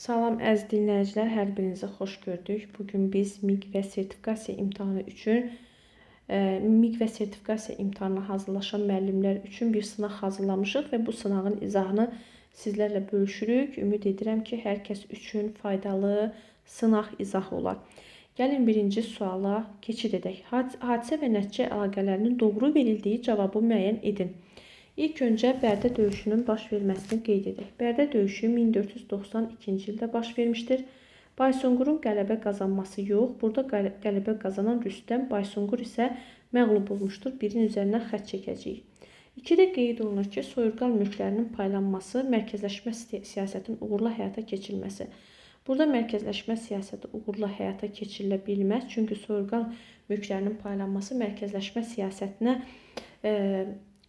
Salam əziz dinləyicilər, hər birinizi xoş gördük. Bugün biz MİQ və sertifikasiya imtahanı üçün MİQ və sertifikasiya imtahanına hazırlaşan müəllimlər üçün bir sınaq hazırlamışıq və bu sınağın izahını sizlərlə bölüşürük. Ümid edirəm ki, hər kəs üçün faydalı sınaq izahı olar. Gəlin birinci suala keçid edək. Hadisə və nəticə əlaqələrinin doğru verildiyi cavabı müəyyən edin. İlk öncə Bərdə döyüşünün baş verməsini qeyd edək. Bərdə döyüşü 1492-ci ildə baş vermişdir. Baysunqurun qələbə qazanması yox, burada qələbə qazanan Rüstəm, Baysunqur isə məğlub olmuşdur. Birin üzərindən xətt çəkəcəyik. 2-də qeyd olunur ki, soyurqan mülklərinin paylanması, mərkəzləşmə siyasətinin uğurla həyata keçirilməsi. Burada mərkəzləşmə siyasəti uğurla həyata keçirilə bilməz. Çünki soyurqan mülklərinin paylanması mərkəzləşmə siyasətinə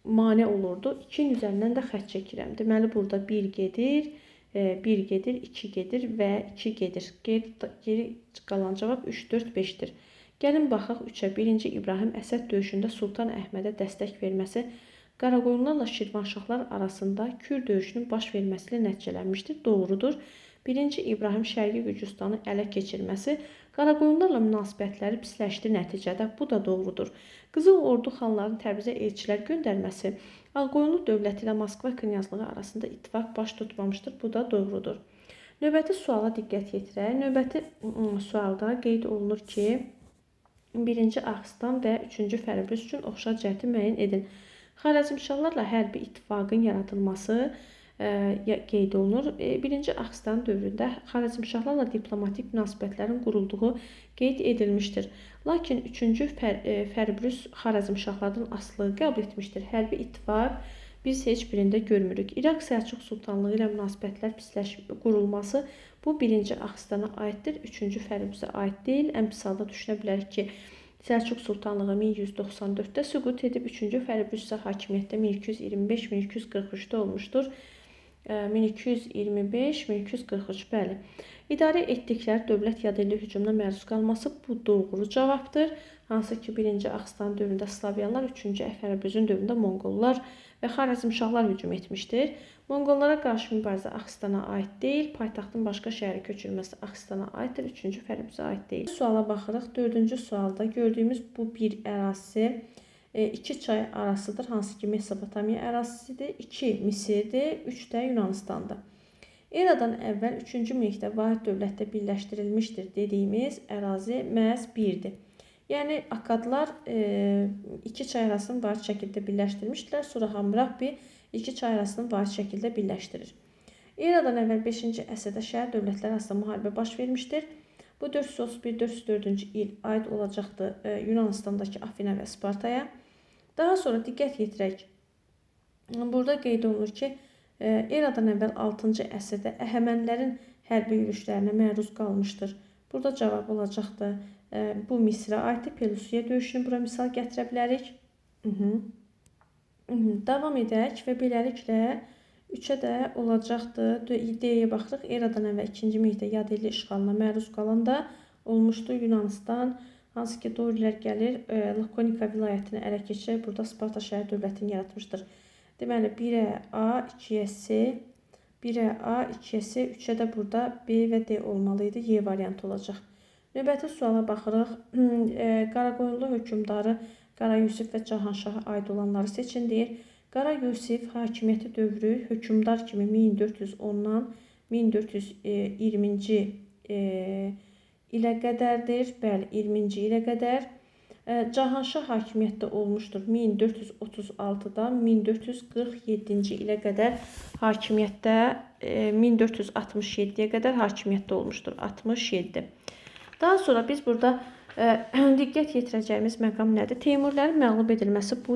mane olurdu. 2-nin üzərindən də xətt çəkirəm. Deməli, burada 1 gedir, 1 gedir, 2 gedir və 2 gedir. Geri qalan cavab 3, 4, 5-dir. Gəlin baxaq 3-ə. 1-ci İbrahim Əsəd döyüşündə Sultan Əhmədə dəstək verməsi Qaraqoyunlarla Şirvanşahlar arasında Kür döyüşünün baş verməsi ilə nəticələnmişdir. Doğrudur. 1-ci İbrahim Şərqi Gürcüstanı ələ keçirməsi Qaraqoyunlarla münasibətləri pisləşdi nəticədə. Bu da doğrudur. Qızıl Ordu xanlarının Təbrizə elçilər göndərməsi Ağqoyunlu dövləti ilə Moskva knyazlığı arasında ittifaq baş tutmamışdır. Bu da doğrudur. Növbəti suala diqqət yetirək. Növbəti sualda qeyd olunur ki, 1-ci Axistan və 3-cü Fərəbrüs üçün oxşar cəhəti müəyyən edin. Xarəzmşahlarla hərbi ittifaqın yaradılması qeyd olunur. 1-ci Axistan dövründə Xarəzmşahlarla diplomatik münasibətlərin qurulduğu qeyd edilmişdir. Lakin 3-cü Fərbrüs Xarəzmşahlardan asılı qəbul etmişdir. Hərbi ittifaq biz heç birində görmürük. İraq Səlcuq Sultanlığı ilə münasibətlər qurulması bu 1-ci Axistana aiddir, 3-cü Fərbrüsə aid deyil. Ən pis halda düşünə bilərik ki, Səlcuq Sultanlığı 1194-də süqut edib, 3-cü Fərbrüs isə hakimiyyətdə 1225-1243-də olmuşdur. 1225-1243, bəli. İdarə etdikləri dövlət yadelli hücumuna məruz qalması bu doğru cavabdır. Hansı ki, 1-ci Axistan dövründə Slavyanlar, 3-cü Fərbrüzün dövründə Monqollar və Xarəzmşahlar hücum etmişdir. Monqollara qarşı mübarizə Axistana aid deyil, paytaxtın başqa şəhərə köçürülməsi Axistana aiddir, 3-cü Fərbrüzə aid deyil. Suala baxırıq. 4-cü sualda gördüyümüz bu bir ərazisi 2 çay arasıdır, hansı ki Mesopotamiya ərazisidir, 2 Misirdir, 3 də Yunanistandır. Eradan əvvəl 3-cü minlikdə vahid dövlətdə birləşdirilmişdir dediyimiz ərazi məhz 1-dir. Yəni Akadlar 2 çay arasını vahid şəkildə birləşdirmişdilər, sonra Hammurabi 2 çay arasını vahid şəkildə birləşdirir. Eradan əvvəl 5-ci əsrdə şəhər dövlətləri arasında müharibə baş vermişdir. Bu 431-404-cü il aid olacaqdı Yunanistandakı Afina və Spartaya. Daha sonra diqqət yetirək. Burada qeyd olunur ki, eradan əvvəl 6-cı əsrdə Əhəmənilərin hərbi yürüşlərinə məruz qalmışdır. Burada cavab olacaqdı. Bu Misrə aiddir. Pelusiya döyüşünü bura misal gətirə bilərik. Davam edək və beləliklə 3-ə də olacaqdı. D-yə baxırıq. Eradan əvvəl 2-ci minlikdə yadelli işğalına məruz qalanda olmuşdu Yunanistan. Hansı ki, Dorilər gəlir, Lakonika vilayətini ələ keçirək. Burada Sparta şəhər dövlətini yaratmışdır. Deməli, 1-ə A, 2-yə C, 1-ə A, 2-yə C, 3-ə də burada B və D olmalı idi. Y variantı olacaq. Növbəti suala baxırıq. Qaraqoyunlu hökmdarı Qara Yusif və Cahanşaha aid olanları seçin deyir. Qara Yusif hakimiyyəti dövrü hökmdar kimi 1410-dan 1420-ci ilə qədərdir. Bəli, 20-ci ilə qədər. Cahanşah hakimiyyətdə olmuşdur. 1436-dan 1447-ci ilə qədər hakimiyyətdə, 1467-yə qədər hakimiyyətdə olmuşdur. 67. Daha sonra biz burada diqqət yetirəcəyimiz məqam nədir? Teymurilərin məğlub edilməsi bu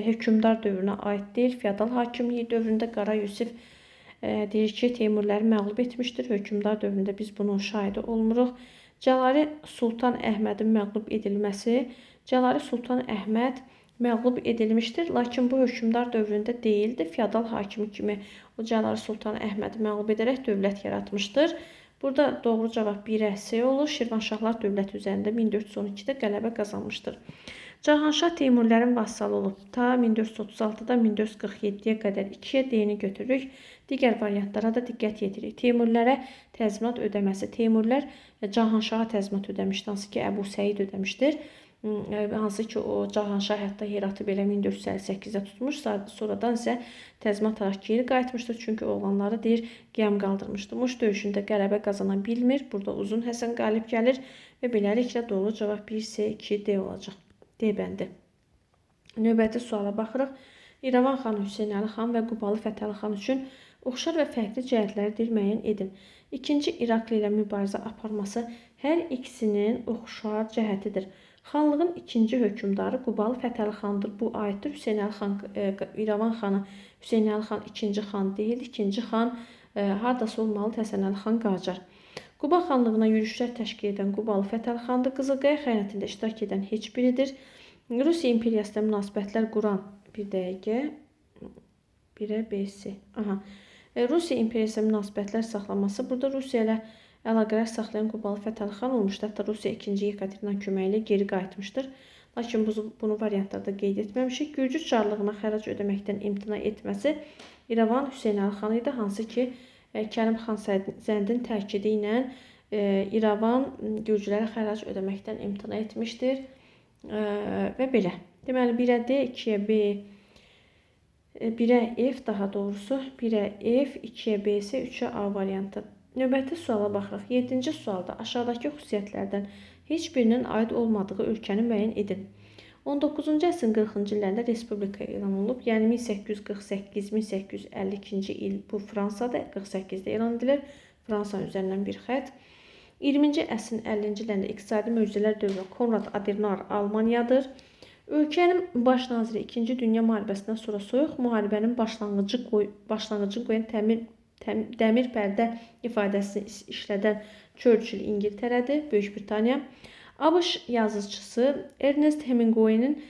hökmdar dövrünə aid deyil. Feodal hakimliyi dövründə Qara Yusif deyir ki, Teymuriləri məğlub etmişdir. Hökmdar dövründə biz bunun şahidi olmuruq. Cəlali Sultan Əhmədin məğlub edilməsi. Cəlali Sultan Əhməd məğlub edilmişdir, lakin bu hökmdar dövründə deyildi. Feodal hakimi kimi o Cəlali Sultan Əhmədi məğlub edərək dövlət yaratmışdır. Burada doğru cavab 1-ə C olur. Şirvanşahlar dövləti üzərində 1412-də qələbə qazanmışdır. Cahanşah Teymurilərin vassalı olub. Ta 1436-dan 1447-yə qədər 2-yə D-ni götürürük. Digər variantlara da diqqət yetirik. Teymurilərə təzminat ödəməsi. Teymurilər Cahanşaha təzminat ödəmişdi, hansı ki, Əbu Səid ödəmişdir. Hansı ki, o Cahanşah hətta Heratı belə 1458-də tutmuş, sonradan isə təzminat alaraq geri qayıtmışdır. Çünki oğlanları deyir, qiyam qaldırmışdı. Muş döyüşündə qələbə qazana bilmir. Burada Uzun Həsən qalib gəlir və beləliklə doğru cavab 1, C, 2, D olacaq. D bəndi. Növbəti suala baxırıq. İrəvan xanı Hüseynəli xan və Qubalı Fətəli xan üçün oxşar və fərqli cəhətləri deyir, müəyyən edin. İkinci İraklı ilə mübarizə aparması hər ikisinin oxşar cəhətidir. Xanlığın ikinci hökmdarı Qubalı Fətəli xandır. Bu aiddir. Hüseynəli xan, İrəvan xanı Hüseynəli xan ikinci xan deyil. İkinci xan hardasa olmalı Həsənəli xan Qacar. Quba xanlığına yürüşlər təşkil edən Qubalı Fətəli xandır. Qızılqaya xəyanətində iştirak edən heç biridir. Rusiya imperiyasıyla münasibətlər quran bir dəqiqə 1-ə B-si. Aha. Rusiya imperiyası ilə münasibətlər saxlaması. Burada Rusiya ilə əlaqələr saxlayan Qubalı Fətəli xan olmuşdur. Hətta Rusiya 2-ci Yekaterina köməyi ilə geri qayıtmışdır. Lakin bunu variantlarda qeyd etməmişik. Gürcü çarlığına xərac ödəməkdən imtina etməsi İrəvan Hüseynəli xan idi, hansı ki Kərim xan Zəndin təkidi ilə İrəvan gürcülərə xərac ödəməkdən imtina etmişdir. Və belə. Deməli, 1-ə D, 2-yə B, 1-ə F daha doğrusu, 1-ə F, 2-yə B isə 3-ə A variantı. Növbəti suala baxırıq. 7-ci sualda aşağıdakı xüsusiyyətlərdən heç birinin aid olmadığı ölkəni müəyyən edin. 19-cu əsrin 40-cı illərində Respublika elan olunub. Yəni 1848-1852-ci il bu Fransada 48-də elan edilir. Fransanın üzərindən bir xətt. 20-ci əsrin 50-ci illərində iqtisadi möcüzələr dövrü Konrad Adenauer Almaniyadır. Ölkənin baş naziri 2-ci Dünya müharibəsindən sonra soyuq müharibənin başlanğıcını qoyan dəmir pərdə ifadəsini işlədən Churchill İngiltərədir, Böyük Britaniya. ABŞ yazıçısı Ernest Hemingway'nin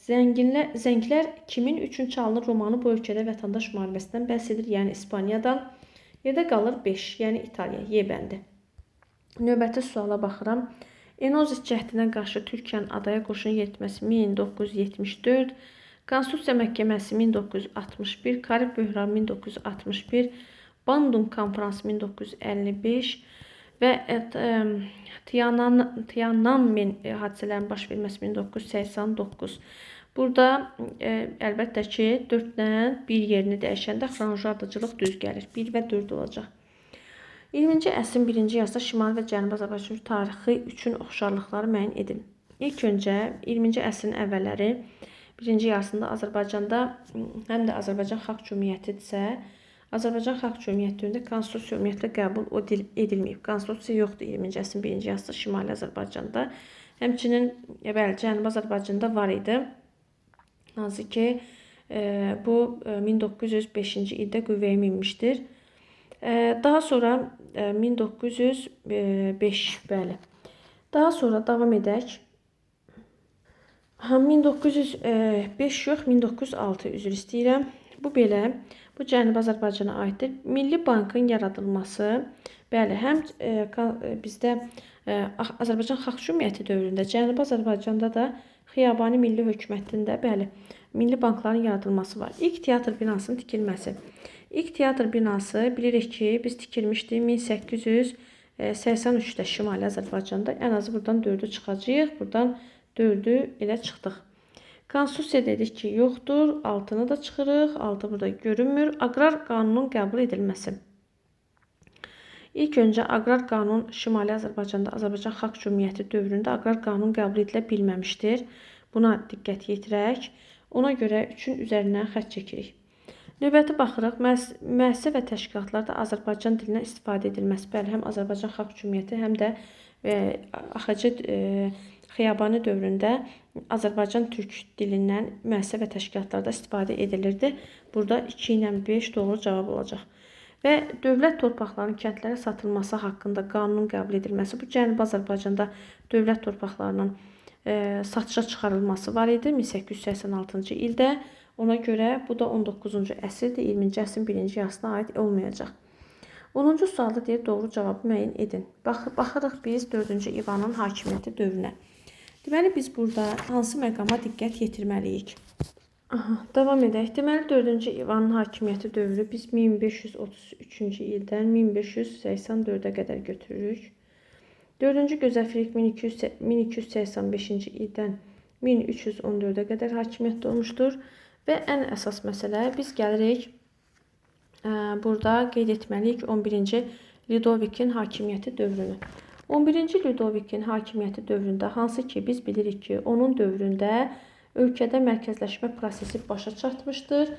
Zənglər kimin üçün çalınır romanı bu ölkədə vətəndaş müharibəsindən bəhs edir, yəni İspaniyadan. Yerdə qalır 5, yəni İtaliya, Y bəndi. Növbəti suala baxıram. Enozis cəhdinə qarşı Türkiyənin adaya qoşun yeritməsi 1974, Konstitusiya Məhkəməsi 1961, Karib böhranı 1961, Bandung konfransı 1955 və Tiananmen hadisələrinin baş verməsi 1989. Burada əlbəttə ki, 4-lə 1 yerini dəyişəndə xronoloji ardıcıllıq düz gəlir. 1 və 4 olacaq. 20-ci əsrin birinci yarısında Şimali və Cənubi Azərbaycan tarixi üçün oxşarlıqları müəyyən edin. İlk öncə 20-ci əsrin əvvəlləri birinci yarısında Azərbaycanda həm də Azərbaycan Xalq Cümhuriyyətidirsə, Azərbaycan Xalq Cümhuriyyəti dövründə konstitusiya ümumiyyətlə qəbul edilməyib. Konstitusiya yoxdur 20-ci əsrin birinci yarısında Şimali Azərbaycanda. Həmçinin bəli, Cənubi Azərbaycanda var idi. Hansı ki, bu 1905-ci ildə qüvvəyə minmişdir. Daha sonra 1905, bəli. Daha sonra davam edək. 1905 yox, 1906 üzr istəyirəm. Bu belə, bu Cənubi Azərbaycana aiddir. Milli Bankın yaradılması, bəli, həm bizdə Azərbaycan Xalq Cümhuriyyəti dövründə, Cənubi Azərbaycanda da Xiyabani Milli Hökumətində, bəli, milli bankların yaradılması var. İlk teatr binasının tikilməsi. İlk teatr binası bilirik ki, biz tikilmişdik 1883-də Şimali Azərbaycanda. Ən azı buradan 4-ü çıxacağıq. Buradan 4-ü elə çıxdıq. Konstitusiya dedik ki, yoxdur. 6-nı da çıxırıq. 6 burada görünmür. Aqrar qanunun qəbul edilməsi. İlk öncə aqrar qanun Şimali Azərbaycanda Azərbaycan Xalq Cümhuriyyəti dövründə aqrar qanun qəbul edilə bilməmişdir. Buna diqqət yetirək. Ona görə 3-ün üzərindən xətt çəkirik. Növbəti baxırıq. Müəssisə və təşkilatlarda Azərbaycan dilindən istifadə edilməsi. Bəli, həm Azərbaycan Xalq Cümhuriyyəti, həm də AXC Xiyabani dövründə Azərbaycan türk dilindən müəssisə və təşkilatlarda istifadə edilirdi. Burada 2 ilə 5 doğru cavab olacaq. Və dövlət torpaqlarının kəndlərə satılması haqqında qanunun qəbul edilməsi. Bu Cənubi Azərbaycanda dövlət torpaqlarının satışa çıxarılması var idi 1886-cı ildə. Ona görə bu da 19-cu əsrdir, 20-ci əsrin birinci yarısına aid olmayacaq. 10-cu sualda deyir, doğru cavabı müəyyən edin. Baxırıq biz 4-cü İvanın hakimiyyəti dövrünə. Deməli, biz burada hansı məqama diqqət yetirməliyik? Aha, davam edək. Deməli, 4-cü İvanın hakimiyyəti dövrü biz 1533-cü ildən 1584-ə qədər götürürük. 4-cü Gözəl Filip 1285-ci ildən 1314-ə qədər hakimiyyətdə olmuşdur. Və ən əsas məsələ biz gəlirik burada qeyd etməliyik 11-ci Ludovikin hakimiyyəti dövrünü. 11-ci Ludovikin hakimiyyəti dövründə hansı ki biz bilirik ki, onun dövründə ölkədə mərkəzləşmə prosesi başa çatmışdır.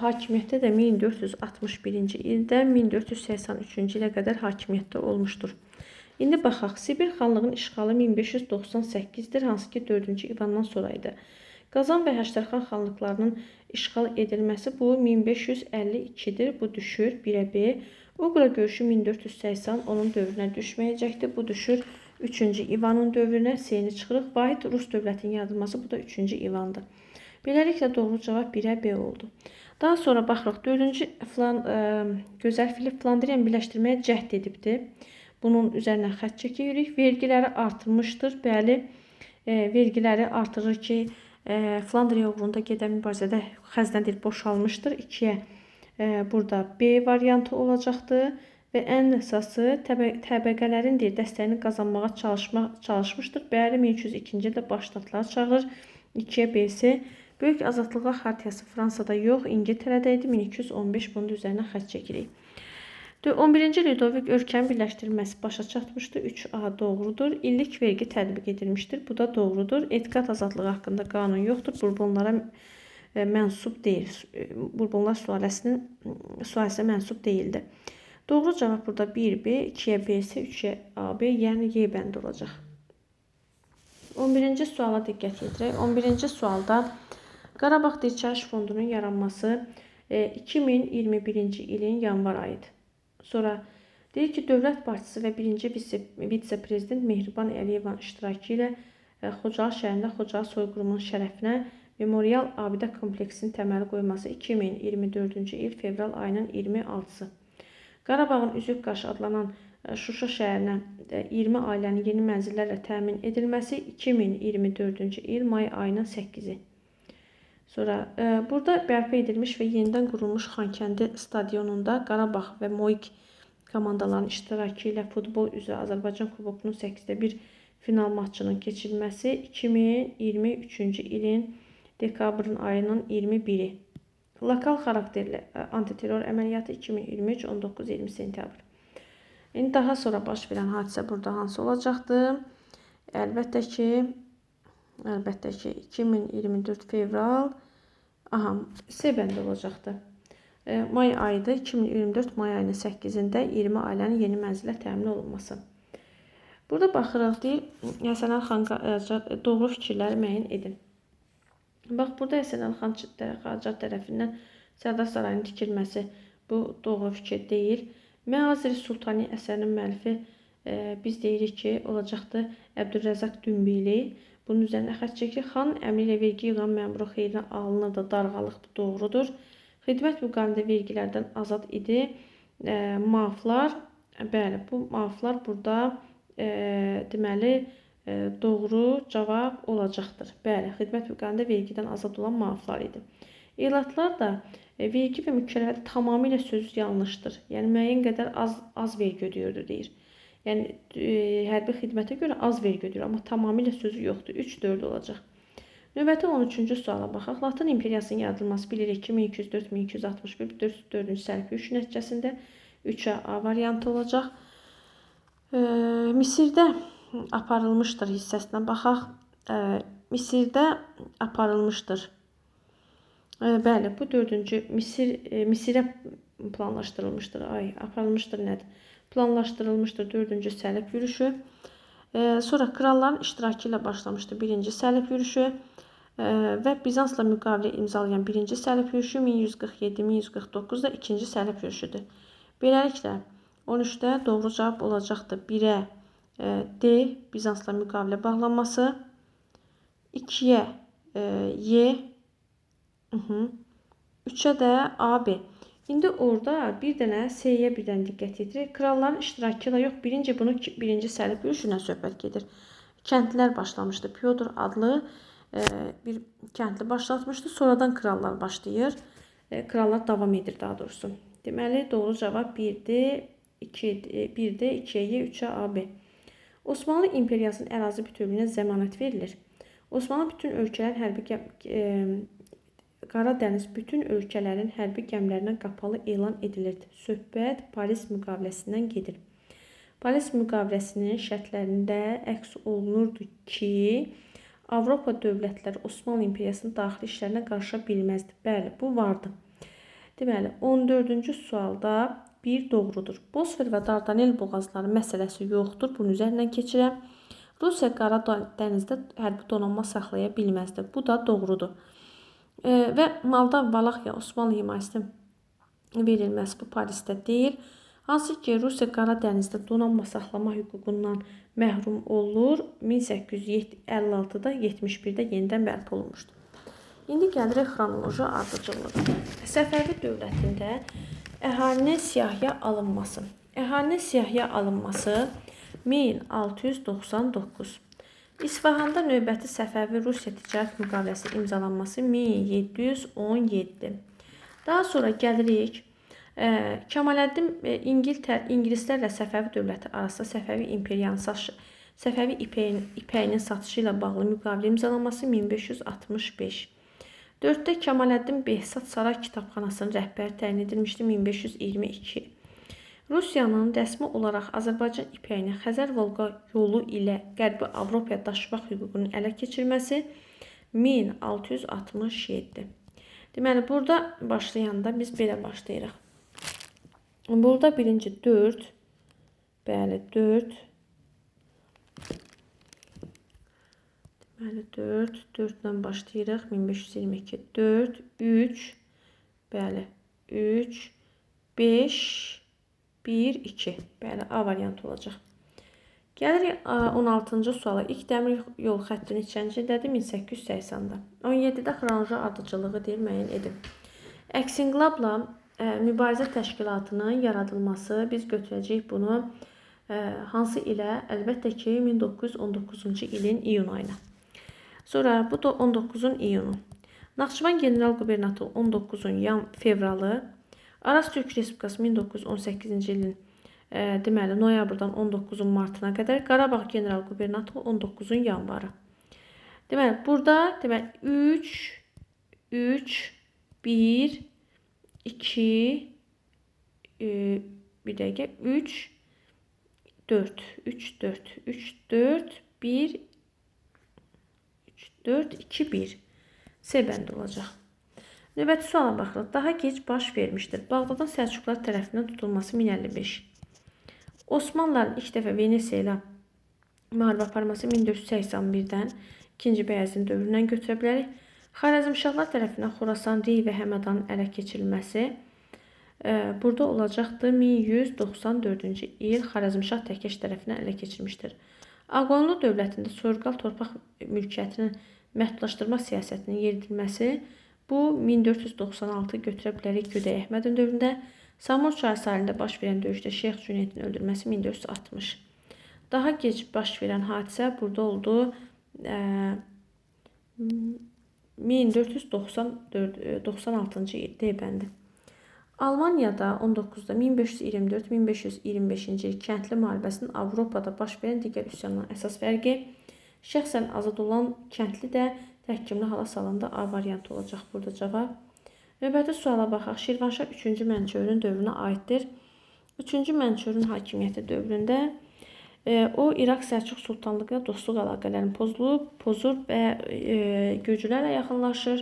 Hakimiyyətdə də 1461-ci ildən 1483-cü ilə qədər hakimiyyətdə olmuşdur. İndi baxaq, Sibir xanlığının işğalı 1598-dir, hansı ki 4-cü İvandan sonra idi. Qazan və Həştərxan xanlıqlarının işğal edilməsi bu 1552-dir, bu düşür 1-ə B. Uqra görüşü 1480 onun dövrünə düşməyəcəkdir, bu düşür 3-cü İvanın dövrünə, S-ni çıxırıq. Vahid Rus dövlətinin yaradılması, bu da 3-cü İvandır. Beləliklə doğru cavab 1-ə B oldu. Daha sonra baxırıq, 4-cü Gözəl Filip Flandriyanı birləşdirməyə cəhd edibdir. Bunun üzərinə xətt çəkirik. Vergiləri artırmışdır. Bəli, vergiləri artırır ki, Flandriya uğrunda gedən mübarizədə xəzinə deyil, boşalmışdır. 2-yə burada B variantı olacaqdır. Və ən əsası təbəqələrin deyil, dəstəyini qazanmağa çalışmışdır. Bəli, 1302-ci ildə başstatları çağırır. 2-yə B-si. Böyük Azadlıqlar Xartiyası Fransada yox, İngiltərədə idi. 1215 bunun üzərinə xətt çəkirik. 11-ci Ludovik ölkənin birləşdirilməsi başa çatmışdı. 3A doğrudur. İllik vergi tətbiq edilmişdir. Bu da doğrudur. Etiqad azadlığı haqqında qanun yoxdur. Burbonlara mənsub deyil. Burbonlar sülaləsinə mənsub deyildi. Doğru cavab burada 1B, 2-yə B-si, 3-yə AB, yəni Y bəndi olacaq. 11-ci suala diqqət yetirək. 11-ci sualda Qarabağ Dirçəliş Fondunun yaranması 2021-ci ilin yanvar ayıdır. Sonra deyir ki, dövlət başçısı və birinci vitse-prezident Mehriban Əliyevanın iştirakı ilə Xocalı şəhərində Xocalı soyqırımının şərəfinə memorial abidə kompleksinin təməli qoyulması 2024-cü il fevral ayının 26-sı. Qarabağın Üzük Qaşı adlanan Şuşa şəhərinə 20 ailənin yeni mənzillərlə təmin edilməsi 2024-cü il may ayının 8-i. Sonra burada bərpa edilmiş və yenidən qurulmuş Xankəndi stadionunda Qarabağ və Moik komandalarının iştirakı ilə futbol üzrə Azərbaycan Kubokunun 8-də 1 final maçının keçirilməsi 2023-cü ilin dekabrın ayının 21-i. Lokal xarakterli antiterror əməliyyatı 2023 19-20 sentyabr. İndi daha sonra baş verən hadisə burada hansı olacaqdır? Əlbəttə ki 2024 fevral, aha, C bəndi olacaqdır. May ayıdır. 2024 may ayının 8-də 20 ailənin yeni mənzilə təmin olunması. Burada baxırıq, deyir, Həsənəli xan doğru fikirləri müəyyən edin. Bax, burada Həsənəli xan Qacar tərəfindən Sərdar Sarayının tikilməsi bu doğru fikir deyil. Məazir Sultani əsərinin müəllifi biz deyirik ki, olacaqdır Əbdülrəzzaq Dümbili. Bunun üzərinə xətt çəkirik. Xanın əmri ilə vergi yığan məmuru xeyrinə alınır da darğalıq, bu doğrudur. Xidmət müqabilində vergilərdən azad idi. Maaflar, bəli, bu maaflar burada deməli doğru cavab olacaqdır. Bəli, xidmət müqabilində vergidən azad olan maaflar idi. Elatlar da vergi və mükəlləfiyyət tamamilə sözü yanlışdır. Yəni müəyyən qədər az vergi ödəyirdi deyir. Yəni hərbi xidmətə görə az vergi ödəyir, amma tamamilə sözü yoxdur. 3-4 olacaq. Növbəti 13-cü suala baxaq. Latın imperiyasının yaradılması bilirik ki, 1204-1261 4-cü səlib yürüşü nəticəsində 3-ə A variantı olacaq. Misirdə aparılmışdır hissəsinə baxaq. Misirdə aparılmışdır. Bəli, bu 4-cü Misirə planlaşdırılmışdır. Ay, aparılmışdır nədir? Planlaşdırılmışdır 4-cü səlib yürüşü. Sonra kralların iştirakı ilə başlamışdı 1-ci səlib yürüşü və Bizansla müqavilə imzalayan 1-ci səlib yürüşü 1147-1149-da 2-ci səlib yürüşüdür. Beləliklə 13-də doğru cavab olacaqdır. 1-ə D Bizansla müqavilə bağlanması, 2-yə Y, 3-ə də AB. İndi orada bir dənə S-yə bir dənə diqqət yetirir. Kralların iştirakı ilə yox, birinci bunu birinci səlib yürüşündən söhbət gedir. Kəndlilər başlamışdı. Pyotr adlı bir kəndli başlatmışdı. Sonradan krallar başlayır. Krallar davam edir daha doğrusu. Deməli, doğru cavab 1-dir, 2-dir, 1-dir, 2-yə, 3-ə, AB. Osmanlı İmperiyasının ərazi bütövlüyünə zəmanət verilir. Osmanlı bütün ölkələrin hərbi Qara dəniz bütün ölkələrin hərbi gəmilərinə qapalı elan edilirdi. Söhbət Paris müqaviləsindən gedir. Paris müqaviləsinin şərtlərində əks olunurdu ki, Avropa dövlətləri Osmanlı İmperiyasının daxili işlərinə qarışa bilməzdi. Bəli, bu vardı. Deməli, 14-cü sualda 1 doğrudur. Bosfor və Dardanel boğazları məsələsi yoxdur. Bunun üzərindən keçirəm. Rusiya Qara dənizdə hərbi donanma saxlaya bilməzdi. Bu da doğrudur. Və Moldav, Valaxiya Osmanlı himayəsinə verilməsi bu Parisdə deyil. Hansı ki, Rusiya Qara dənizdə donanma saxlama hüququndan məhrum olur. 1856-da 71-də yenidən bərpa olunmuşdur. İndi gəlirik xronoloji ardıcıllığa. Səfəvi dövlətində əhalinin siyahıya alınması. Əhalinin siyahıya alınması 1699. İsfahanda növbəti Səfəvi Rusiya ticarət müqaviləsi imzalanması 1717. Daha sonra gəlirik Kamaləddin İngilislərlə Səfəvi dövləti arasında Səfəvi imperyanın satışı, Səfəvi ipəyinin satışı ilə bağlı müqavilə imzalanması 1565. 4-də Kamaləddin Behzad Saray Kitabxanasının rəhbəri təyin edilmişdi 1522. Rusiyanın rəsmi olaraq Azərbaycan ipəyini Xəzər-Volqa yolu ilə Qərbi Avropaya daşımaq hüququnun ələ keçirməsi 1667. Deməli, burada başlayanda biz belə başlayırıq. Burada birinci 4, bəli 4, deməli 4, 4 ilə başlayırıq, 1522, 4, 3, bəli 3, 5, 1, 2. Bəli, A variantı olacaq. Gəlirik 16-cı suala. İlk dəmir yol xətti neçənci ildədir? 1880-də. 17-də xronoloji ardıcıllığı deyir, müəyyən edin. Əks inqilabla mübarizə təşkilatının yaradılması, biz götürəcəyik bunu hansı ilə? Əlbəttə ki, 1919-cu ilin iyun ayına. Sonra bu da 19-un iyunu. Naxçıvan general qubernatoru 19-un fevralı. Araz Türk Respublikası 1918-ci ilin deməli noyabrdan 19-un martına qədər, Qarabağ general qubernatoru 19-un yanvarı. Deməli burada deməli 3 3 1 2 bir dəqiqə 3 4 3 4 3 4 1 3 4 2 1 C bəndi olacaq. Növbəti suala baxırıq. Daha gec baş vermişdir. Bağdadın Səlcuqlar tərəfindən tutulması 1055. Osmanlıların ilk dəfə Venesiya ilə müharibə aparması 1481-dən 2-ci Bəyazın dövründən götürə bilərik. Xarəzmşahlar tərəfindən Xorasan, Rey və Həmədanın ələ keçirilməsi burada olacaqdır. 1194-cü il Xarəzmşah Təkəş tərəfindən ələ keçirilmişdir. Ağqoyunlu dövlətində soyurqal torpaq mülkiyyətinin məhdudlaşdırma siyasətinin yeridilməsi bu 1496 götürə bilərik Gödək Əhmədin dövründə. Samur çayı sahilində baş verən döyüşdə Şeyx Cüneydin öldürməsi 1460. Daha gec baş verən hadisə burada oldu. 1496-cı il D bəndi. Almaniyada 19-da 1524-1525-ci il kəndli müharibəsinin Avropada baş verən digər üsyandan əsas fərqi şəxsən azad olan kəndli də təhkimli hala salındı. A variantı olacaq burada cavab. Növbəti suala baxaq. Şirvanşah 3-cü Mənçöhrün dövrünə aiddir. 3-cü Mənçöhrün hakimiyyəti dövründə o İraq Səlcuq Sultanlığı ilə dostluq əlaqələrini pozur və gürcülərlə yaxınlaşır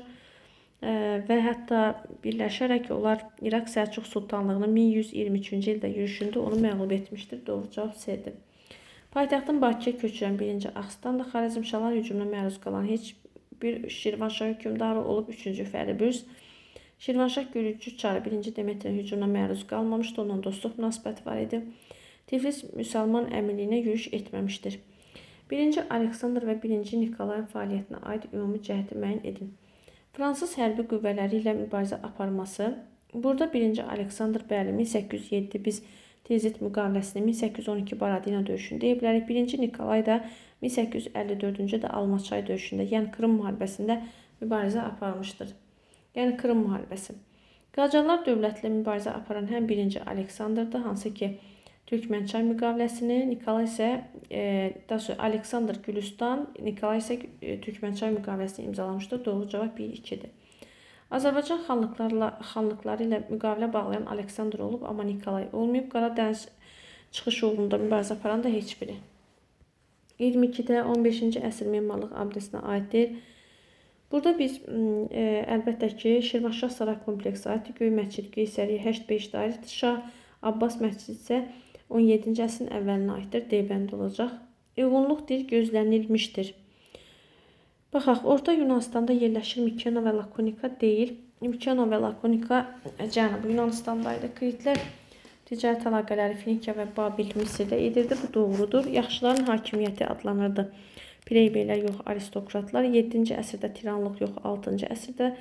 və hətta birləşərək onlar İraq Səlcuq Sultanlığının 1123-cü ildə yürüşündə onu məğlub etmişdir. Doğru cavab C-dir. Paytaxtın Bakıya köçürən 1-ci Ağstandır. Xarəzmşahlar hücumuna məruz qalan heç bir Şirvanşah hökmdarı olub 3-cü Fəribürs. Şirvanşah Gürcü çarı 1-ci Demetrin hücumuna məruz qalmamışdı. Onunla dostluq münasibəti var idi. Tiflis müsəlman əmirliyinə yürüş etməmişdir. 1-ci Aleksandr və 1-ci Nikolayın fəaliyyətinə aid ümumi cəhəti müəyyən edin. Fransız hərbi qüvvələri ilə mübarizə aparması. Burada 1-ci Aleksandr, bəli, 1807 biz Tilzit müqaviləsini, 1812 Borodino döyüşünü deyə bilərik. 1-ci Nikolay da 1854-cü ildə Almaçay döyüşündə, yəni Krım müharibəsində mübarizə aparmışdır. Yəni Krım müharibəsi. Qacarlar dövləti ilə mübarizə aparan həm 1-ci Aleksandrdır, hansı ki Türkmənçay müqaviləsini, Nikolay isə daha sonra Aleksandr Gülüstan, Nikolay isə Türkmənçay müqaviləsini imzalamışdır. Doğru cavab 1-2-dir. Azərbaycan xanlıqları ilə müqavilə bağlayan Aleksandr olub, amma Nikolay olmayıb. Qara dəniz çıxış uğrunda mübarizə aparan da heç biri. 22-də 15-ci əsr memarlıq abidəsinə aiddir. Burada biz əlbəttə ki, Şirvanşah saray kompleksi aiddir. Göy məscid Qeysəriyə 8-5-də aiddir. Şah Abbas məscidi isə 17-ci əsrin əvvəlinə aiddir. D bəndi olacaq. Uyğunluq deyir, gözlənilmişdir. Baxaq, Orta Yunanıstanda yerləşir Mikena və Lakonika deyil. Mikena və Lakonika Cənubi Yunanıstandaydı. Kritlər ticarət əlaqələri Finikiya və Babil Misirdə edirdi. Bu doğrudur. Yaxşıların hakimiyyəti adlanırdı. Plebeylər yox, aristokratlar. 7-ci əsrdə tiranlıq yox, 6-cı əsrdə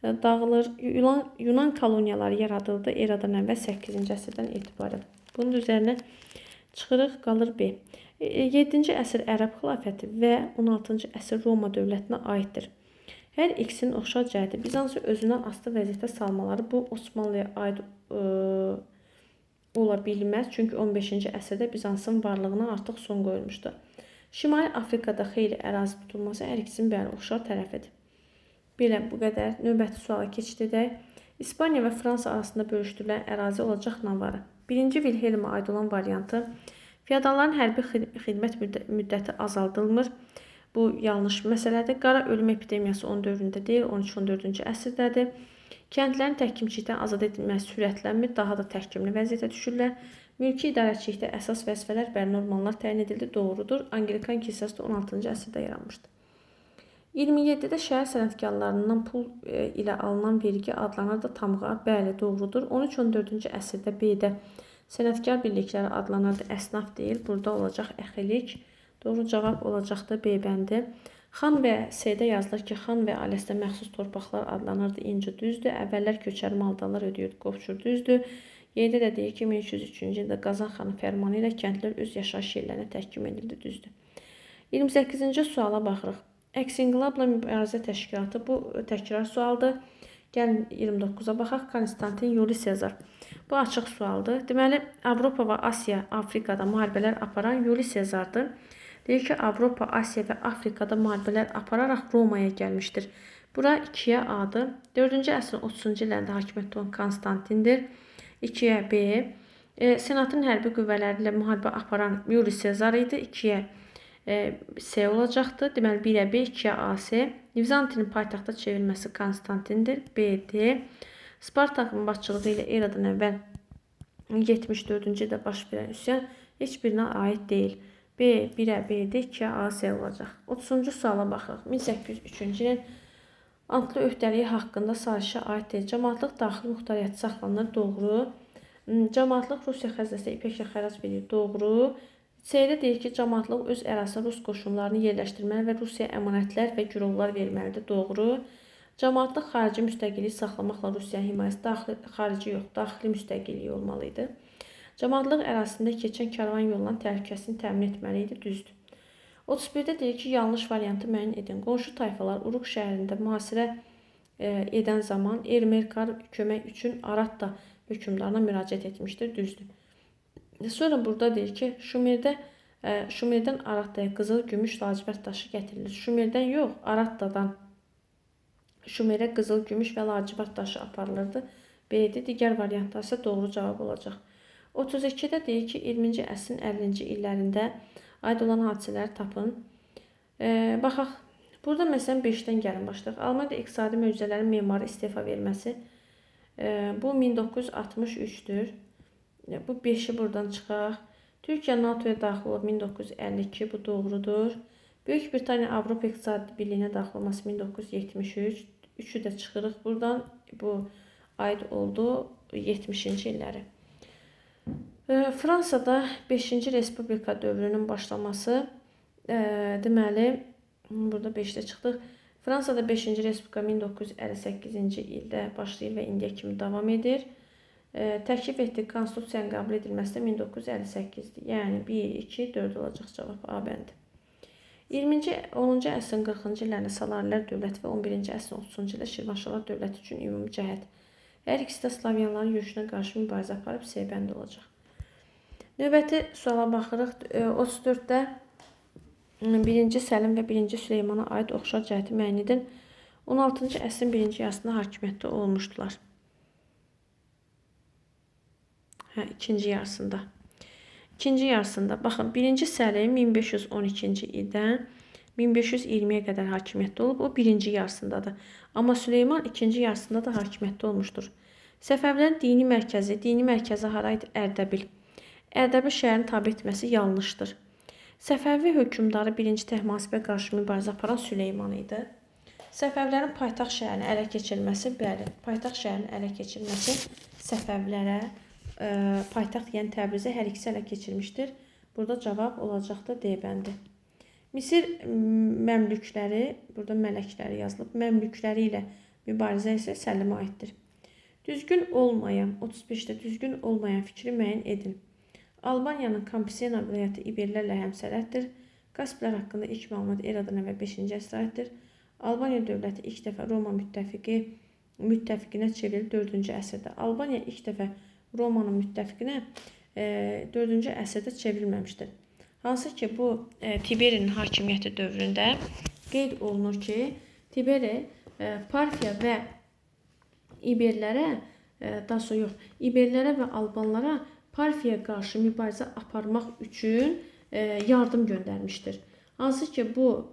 dağılır. Yunan koloniyaları yaradıldı eradan əvvəl 8-ci əsrdən etibarən. Bunun üzərinə çıxırıq, qalır B. 7-ci əsr Ərəb xilafəti və 16-cı əsr Roma dövlətinə aiddir. Hər ikisinin oxşar cəhəti Bizansı özündən asılı vəziyyətə salmaları bu Osmanlıya aid ola bilməz. Çünki 15-ci əsrdə Bizansın varlığına artıq son qoyulmuşdu. Şimali Afrikada xeyli ərazi tutulması hər ikisinin bəli oxşar tərəfidir. Belə bu qədər. Növbəti suala keçid edək. İspaniya və Fransa arasında bölüşdürülən ərazi olacaq Navarra. 1-ci Vilhelmə aid olan variantı. Feodalların hərbi xidmət müddəti azaldılmır. Bu yanlış məsələdir. Qara ölüm epidemiyası onun dövründə deyil, 13-14-cü əsrdədir. Kəndlərin təhkimçilikdən azad edilməsi sürətlənmir, daha da təhkimli vəziyyətə düşürlər. Mülki idarəçilikdə əsas vəzifələr bəli normallar təyin edildi, doğrudur. Anglikan kilsəsi də 16-cı əsrdə yaranmışdı. 27-də şəhər sənətkarlarından pul ilə alınan vergi adlanır da tamğa, bəli, doğrudur. 13-14-cü əsrdə B-də sənətkar birlikləri adlanırdı, əsnaf deyil. Burada olacaq əxilik. Doğru cavab olacaqdı B bəndi. Xan və S-də yazılır ki, xan və ailəsinə məxsus torpaqlar adlanırdı, inci düzdür. Əvvəllər köçəri maldarlar ödəyirdi, qopçur düzdür. Y-də də deyir ki, 1303-cü ildə Qazan xanın fərmanı ilə kəndlər öz yaşayış yerlərinə təhkim edildi, düzdür. 28-ci suala baxırıq. Əks inqilabla mübarizə təşkilatı, bu təkrar sualdır. Gəlin 29-a baxaq. Konstantin Yuli Sezar. Bu açıq sualdır. Deməli, Avropa və Asiya, Afrikada müharibələr aparan Yuli Sezardır. Deyir ki, Avropa, Asiya və Afrikada müharibələr apararaq Romaya gəlmişdir. Bura 2-yə A-dır. 4-cü əsrin 30-cu illərində hakimiyyətdə olan Konstantindir. 2-yə B. Senatın hərbi qüvvələri ilə müharibə aparan Yuli Sezar idi. 2-yə S olacaqdır. Deməli, 1-ə B, 2-yə AC. Vizantinin paytaxta çevrilməsi Konstantindir. B-D. Spartakın başçılığı ilə eradan əvvəl 74-cü ildə baş verən üsyan heç birinə aid deyil. B, 1-ə B-D, 2-yə AC olacaq. 30-cu suala baxırıq. 1803-cü ilin Antlı öhdəliyi haqqında sazişə aid deyil. Cəmaətlıq daxili muxtariyyəti saxlanılır. Doğru. Cəmaətlıq Rusiya xəzinəsinə ipəklə xərac verir. Doğru. C-də deyir ki, cəmaətlıq öz ərazisinə rus qoşunlarını yerləşdirməli və Rusiyaya əmanətlər və girovlar verməlidir. Doğru. Cəmaətlıq xarici müstəqillik saxlamaqla Rusiyanın himayəsi daxili, xarici yox, daxili müstəqilliyi olmalı idi. Cəmaətlıq ərazisində keçən karvan yolunun təhlükəsini təmin etməli idi. Düzdür. 31-də deyir ki, yanlış variantı müəyyən edin. Qonşu tayfalar Uruq şəhərində mühasirə edən zaman Ermerkar kömək üçün Aratta hökmdarına müraciət etmişdir. Düzdür. Sonra burada deyir ki, Şumerdən Arattaya qızıl, gümüş, lacivərd daşı gətirilir. Şumerdən yox, Arattadan Şumerə qızıl, gümüş və lacivərd daşı aparılırdı. B-dir. Digər variantlar isə doğru cavab olacaq. 32-də deyir ki, 20-ci əsrin 50-ci illərində aid olan hadisələri tapın. Baxaq, burada məsələn 5-dən gəlin başlayaq. Almaniyada iqtisadi möcüzələrin memarı istefa verməsi. Bu 1963-dür. Bu 5-i buradan çıxaq. Türkiyə NATO-ya daxil olub 1952, bu doğrudur. Böyük Britaniya Avropa İqtisadi Birliyinə daxil olması 1973. 3-ü də çıxırıq buradan. Bu aid oldu 70-ci illəri. Fransada 5-ci Respublika dövrünün başlaması, deməli, burada 5-də çıxdıq. Fransada 5-ci Respublika 1958-ci ildə başlayır və indiyə kimi davam edir. Təklif etdiyi konstitusiyanın qəbul edilməsi də 1958-dir. Yəni 1, 2, 4 olacaq cavab A bəndi. 20-ci, 10-cu əsrin 40-cı illərində Salarilər dövləti və 11-ci əsrin 30-cu ildə Şirvanşahlar dövləti üçün ümumi cəhət. Hər ikisi də Slavyanların yürüşünə qarşı mübarizə aparıb, C bəndi olacaq. Növbəti suala baxırıq. 34-də 1-ci Səlim və 1-ci Süleymana aid oxşar cəhəti müəyyən edin. 16-cı əsrin birinci yarısında hakimiyyətdə olmuşdular. Hə, ikinci yarısında. İkinci yarısında, baxın, 1-ci Səlim 1512-ci ildən 1520-yə qədər hakimiyyətdə olub, o birinci yarısındadır. Amma Süleyman ikinci yarısında da hakimiyyətdə olmuşdur. Səfəvilərin dini mərkəzi hara idi? Ərdəbil. Ərdəbil şəhərini tabe etməsi yanlışdır. Səfəvi hökmdarı 1-ci Təhmasibə qarşı mübarizə aparan Süleyman idi. Səfəvilərin paytaxt şəhərini ələ keçirməsi, bəli, paytaxt şəhərinin ələ keçirməsi Səfəvilərə, paytaxt, yəni Təbrizə hər ikisi ələ keçirmişdir. Burada cavab olacaqdır D bəndi. Misir məmlükləri, burada mələkləri yazılıb, məmlükləri ilə mübarizə isə Səlimə aiddir. Düzgün olmayan, 35-də düzgün olmayan fikri müəyyən edin. Albaniyanın Kampisena vilayəti İberlərlə həmsərhəddir. Kasplər haqqında ilk məlumat eradan əvvəl 5-ci əsrə aiddir. Albaniya dövləti ilk dəfə Roma müttəfiqinə çevrildi 4-cü əsrdə. Albaniya ilk dəfə Romanın müttəfiqinə 4-cü əsrdə çevrilməmişdir. Hansı ki, bu Tiberinin hakimiyyəti dövründə qeyd olunur ki, Tiberi Parfiya və İberlərə, daha sonra yox, İberlərə və Albanlara Parfiyaya qarşı mübarizə aparmaq üçün yardım göndərmişdir. Hansı ki, bu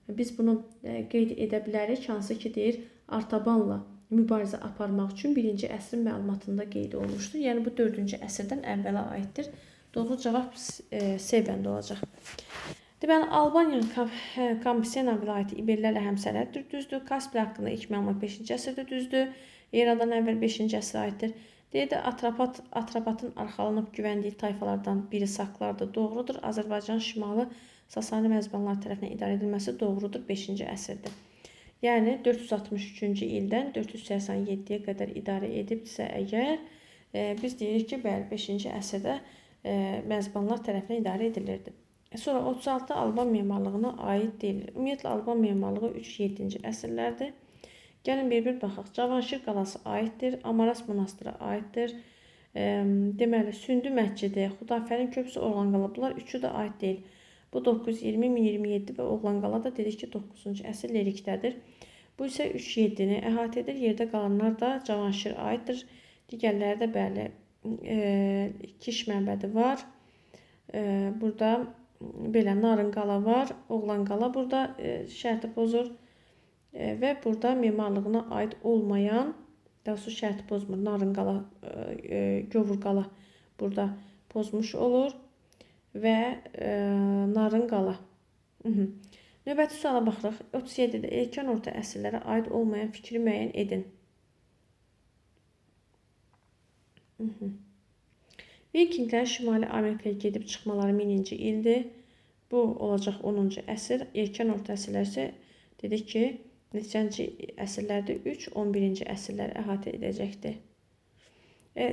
biz bunu qeyd edə bilərik, hansı ki, deyir, Artabanla mübarizə aparmaq üçün 1-ci əsrin məlumatında qeyd olunmuşdur. Yəni, bu 4-cü əsrdən əvvələ aiddir. Doğru cavab C bəndi olacaq. Deməli, Albaniyanın Kampisena vilayəti İberlərlə həmsərhəddir, düzdür. Kasplər haqqında ilk məlumat 5-ci əsrdə düzdür. Eradan əvvəl 5-ci əsrə aiddir. Deyir də, Atrapatın arxalanıb güvəndiyi tayfalardan biri Saklardır, doğrudur. Azərbaycan şimalı Sasani məzbanları tərəfindən idarə edilməsi doğrudur, 5-ci əsrdə. Yəni, 463-cü ildən 487-yə qədər idarə edibdirsə əgər, biz deyirik ki, bəli, 5-ci əsrdə məzbanlar tərəfindən idarə edilirdi. Sonra 36 Alban memarlığına aid deyilir. Ümumiyyətlə, Alban memarlığı 3-7-ci əsrlərdir. Gəlin bir-bir baxaq. Cavanşir qalası aiddir, Amaras monastırı aiddir. Deməli, Sündü məscidi, Xudafərin köprüsü, Oğlanqala. Bunlar üçü də aid deyil. Bu 920, 1027 və Oğlanqala da dedik ki, 9-cu əsr lerikdədir. Bu isə 3-7-ni əhatə edir. Yerdə qalanlar da Cavanşir aiddir. Digərləri də bəli, Kiş məbədi var. Burada belə Narınqala var. Oğlanqala burada şərti pozur. Və burada memarlığına aid olmayan, daha doğrusu şərti pozmur, Narınqala, Govurqala burada pozmuş olur və Narınqala. Növbəti suala baxırıq. 37-də erkən orta əsrlərə aid olmayan fikri müəyyən edin. Vikinglərin Şimali Amerikaya gedib çıxmaları 1000-ci ildir. Bu olacaq 10-cu əsr. Erkən orta əsrlər isə dedik ki, neçənci əsrlərdə 3, 11-ci əsrləri əhatə edəcəkdir.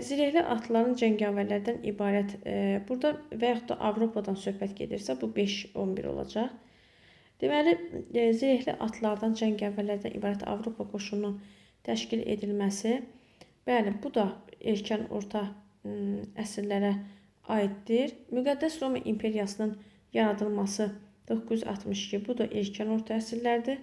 Zirehli atların cəngavərlərdən ibarət, burada və yaxud da Avropadan söhbət gedirsə, bu 5-11 olacaq. Deməli, zirehli atlardan, cəngavərlərdən ibarət Avropa qoşununun təşkil edilməsi, bəli, bu da erkən orta əsrlərə aiddir. Müqəddəs Roma İmperiyasının yaradılması 962, bu da erkən orta əsrlərdir.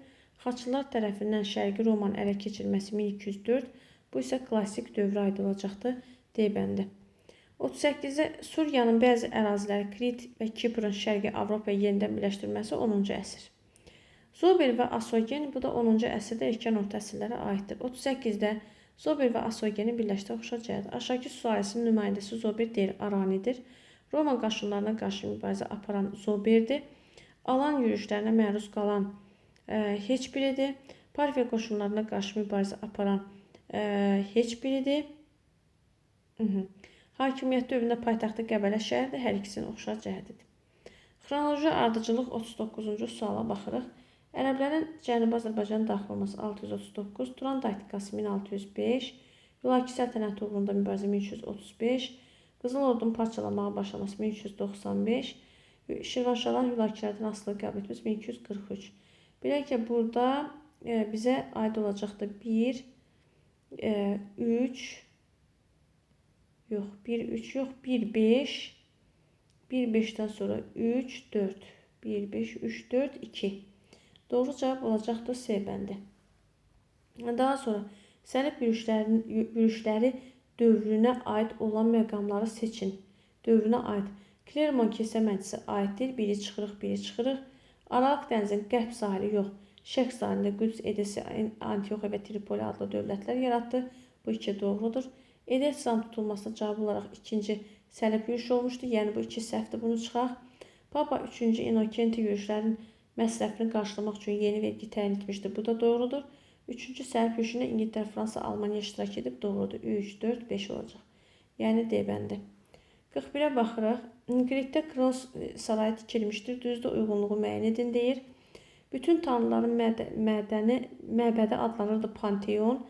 Xaçlılar tərəfindən Şərqi Romanın ələ keçirilməsi 1204, bu isə klassik dövrə aid olacaqdır, D bəndi. 38-də Suriyanın bəzi əraziləri Krit və Kiprın Şərqi Avropaya yenidən birləşdirilməsi 10-cu əsr. Zober və Asogen, bu da 10-cu əsrdə erkən orta əsrlərə aiddir. 38-də Zober və Asogeni birləşdirə oxşar cəhət. Aşağıki sülaləsinin nümayəndəsi Zober deyil, Aranidir. Roma qoşunlarına qarşı mübarizə aparan Zoberdir. Alan yürüşlərinə məruz qalan heç biridir. Parfiya qoşunlarına qarşı mübarizə aparan heç biridir. Hakimiyyət dövründə paytaxtı Qəbələ şəhəridir. Hər ikisinin oxşar cəhətidir. Xronoloji ardıcıllıq 39-cu suala baxırıq. Ərəblərin Cənubi Azərbaycana daxil olması 639, Turan taktikası 1605, Hülaki səltənəti uğrunda mübarizə 1335. Qızıl Ordunun parçalanmağa başlaması 1395. Şirvanşahların Hülakilərdən asılı qəbul etməsi 1243. Beləliklə, burada bizə aid olacaqdır 1, 3, yox, 1, 3, yox, 1, 5, 1, 5-dən sonra 3, 4, 1, 5, 3, 4, 2. Doğru cavab olacaqdır C bəndi. Daha sonra səlib yürüşləri dövrünə aid olan məqamları seçin. Dövrünə aid. Klermon kilsə məclisi aiddir. Biri çıxırıq, biri çıxırıq. Aralıq dənizin qərb sahili yox, şərq sahilində Qüds, Edesi, Antioxiya və Tripoli adlı dövlətlər yaratdı. Bu iki doğrudur. Edessanın tutulmasına cavab olaraq ikinci səlib yürüşü olmuşdu. Yəni bu iki səhvdir, bunu çıxaq. Papa 3-cü Innokenti yürüşlərin məsrəfini qarşılamaq üçün yeni vergi təyin etmişdi. Bu da doğrudur. 3-cü səlib yürüşündə İngiltərə, Fransa, Almaniya iştirak edib. Doğrudur. 3, 4, 5 olacaq. Yəni D bəndi. 41-ə baxırıq. Qritdə Kral sarayı tikilmişdir. Düzdür, uyğunluğu müəyyən edin deyir. Bütün tanrıların məbədi adlanırdı Panteon.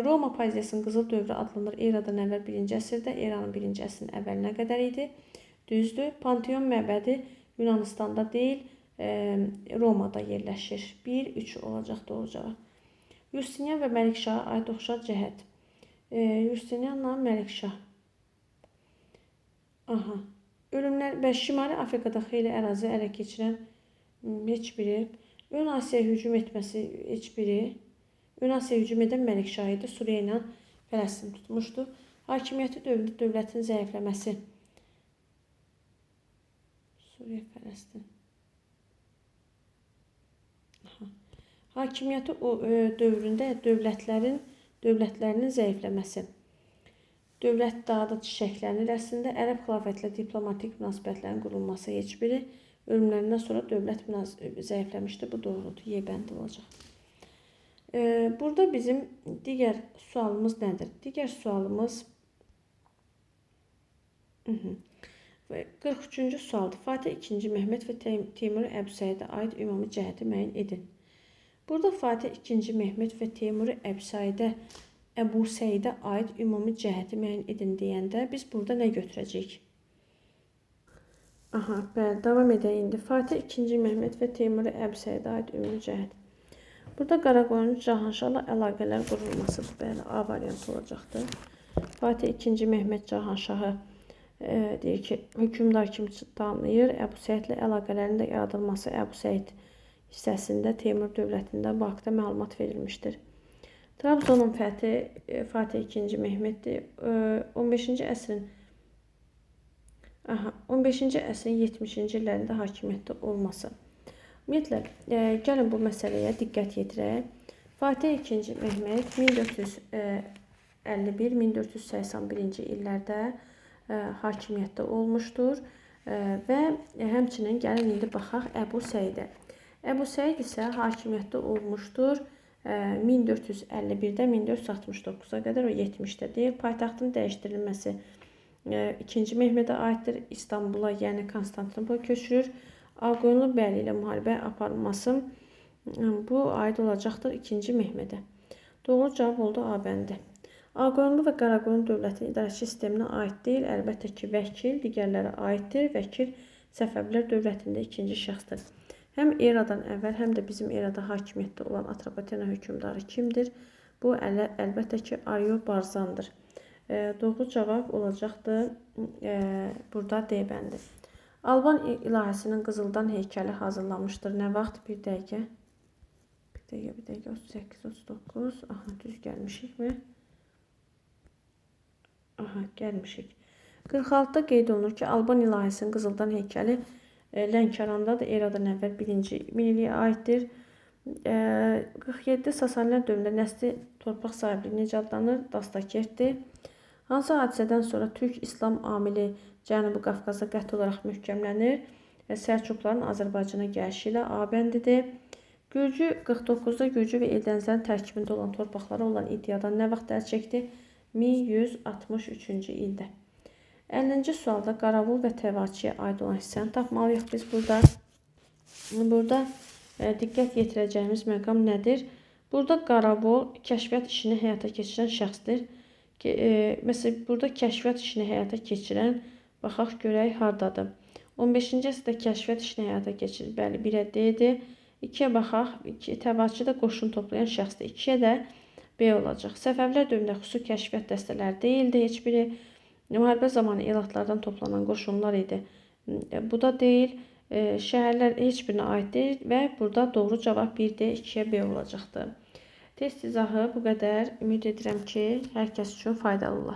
Roma poeziyasının qızıl dövrü adlanır. Eradan əvvəl 1-ci əsrdə, eranın 1-ci əsrinin əvvəlinə qədər idi. Düzdür. Panteon məbədi Yunanistanda deyil, Romada yerləşir. 1, 3 olacaq doğru cavab. Justinian və Məlikşaha aid oxşar cəhət. Justinianla Məlikşah. Aha. Ölümlər və Şimali Afrikada xeyli ərazi ələ keçirən heç biri. Ön Asiyaya hücum etməsi heç biri. Ön Asiyaya hücum edən Məlikşah idi. Suriya ilə Fələstin tutmuşdu. Hakimiyyəti dövründə dövlətin zəifləməsi. Suriya, Fələstin. Aha. Hakimiyyəti o dövründə dövlətlərinin zəifləməsi. Dövlət daha da çiçəklənir. Əslində, Ərəb xilafətlə diplomatik münasibətlərin qurulması heç biri. Ölümlərindən sonra dövlət zəifləmişdi. Bu doğrudur. Y bəndi olacaq. Burada bizim digər sualımız nədir? Digər sualımız 43-cü sualdır. Fatih II. Mehmet və Teymur Əbu Səidə aid ümumi cəhəti müəyyən edin. Burada Fatih II. Mehmet və Teymur Əbu Səidə aid ümumi cəhəti müəyyən edin deyəndə biz burada nə götürəcəyik? Aha, bəli, davam edək indi. Fatih II. Mehmet və Teymur Əbu Səidə aid ümumi cəhət. Burada Qaraqoyunlu Cahanşahla əlaqələr qurulmasıdır. Bəli, A variantı olacaqdır. Fatih II. Mehmet Cahanşahı deyir ki, hökmdar kimi tanıyır. Əbu Səidlə əlaqələrinin də yaradılması Əbu Səid hissəsində Teymur dövlətində bu haqda məlumat verilmişdir. Trabzonun fəthi Fatih II. Mehmetdir. 15-ci əsrin 70-ci illərində hakimiyyətdə olması. Ümumiyyətlə, gəlin bu məsələyə diqqət yetirək. Fatih II. Mehmet 1451-1481-ci illərdə hakimiyyətdə olmuşdur və həmçinin gəlin indi baxaq Əbu Səidə. Əbu Səid isə hakimiyyətdə olmuşdur 1451-də 1469-a qədər, o 70-də deyil. Paytaxtın dəyişdirilməsi 2-ci Mehmedə aiddir. İstanbula, yəni Konstantinopola köçürür. Ağqoyunlu bəyliyi ilə müharibə aparılması bu aid olacaqdır 2-ci Mehmedə. Doğru cavab oldu A bəndi. Ağqoyunlu və Qaraqoyunlu dövlətinin idarəçi sisteminə aid deyil. Əlbəttə ki, vəkil digərlərə aiddir. Vəkil Səfəvilər dövlətində ikinci şəxsdir. Həm eradan əvvəl, həm də bizim erada hakimiyyətdə olan Atropatena hökmdarı kimdir? Bu, əlbəttə ki, Aryo Barzandır. Doğru cavab olacaqdır burada D bəndi. Alban ilahəsinin qızıldan heykəli hazırlanmışdır. Nə vaxt? Bir dəqiqə. Bir dəqiqə, bir dəqiqə. 38, 39. Aha, düz gəlmişikmi? Aha, gəlmişik. 46-da qeyd olunur ki, Alban ilahəsinin qızıldan heykəli Lənkərandadır. Eradan əvvəl 1-ci minilliyə aiddir. 47-də Sasanilər dövründə nəsli torpaq sahibliyi necə adlanır? Dastakertdir. Hansı hadisədən sonra Türk-İslam amili Cənubi Qafqazda qəti olaraq möhkəmlənir? Səlcuqların Azərbaycana gəlişi ilə A bəndidir. Gürcü 49-da Gürcü və Eldənizlərin tərkibində olan torpaqlara olan iddiadan nə vaxt əl çəkdi? 1163-cü ildə. 50-ci sualda Qaravul və Təvaçiyə aid olan hissəni tapmalıyıq biz burada. Burada diqqət yetirəcəyimiz məqam nədir? Burada qaravul kəşfiyyat işini həyata keçirən şəxsdir. Məsələn, burada kəşfiyyat işini həyata keçirən, baxaq görək hardadır. 15-ci əsrdə kəşfiyyat işini həyata keçirir. Bəli, 1-ə D-dir. 2-yə baxaq. 2, təvaçı da qoşun toplayan şəxsdir. 2-yə də B olacaq. Səfəvilər dövründə xüsusi kəşfiyyat dəstələri deyildi. Heç biri müharibə zamanı elatlardan toplanan qoşunlar idi. Bu da deyil. Şəhərlər heç birinə aid deyil və burada doğru cavab 1D, 2-yə B olacaqdır. Test izahı bu qədər. Ümid edirəm ki, hər kəs üçün faydalı olar.